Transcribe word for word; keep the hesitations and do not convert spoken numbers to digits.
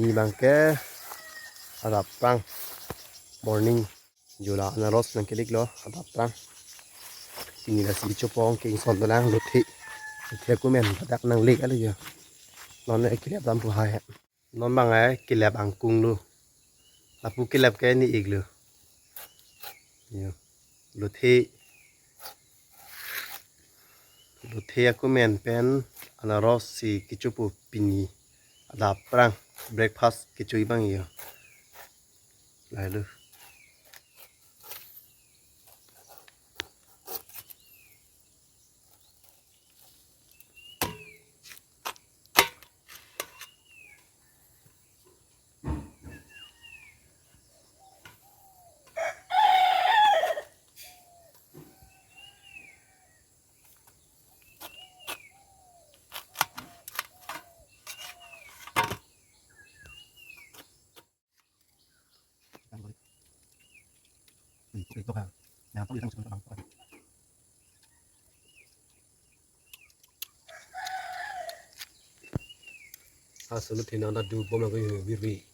Pini abangke adap prang, morning. Jo la anaros nangkeliklo, adap prang. Pini lasi chopong ke ingson dolang, lothe. Lothe aku men dak nanglik ale jo. Non e kelep dam pu hai. Non abang e kelep angkung lo. Lapu kelep ke ni-iklo. Jo. Lothe. Lothe aku men pen anaros si kechopo pini. Adap prang, breakfast kecho abang jo. Lahelo. Aso lothe nang ta dubom lagi viri.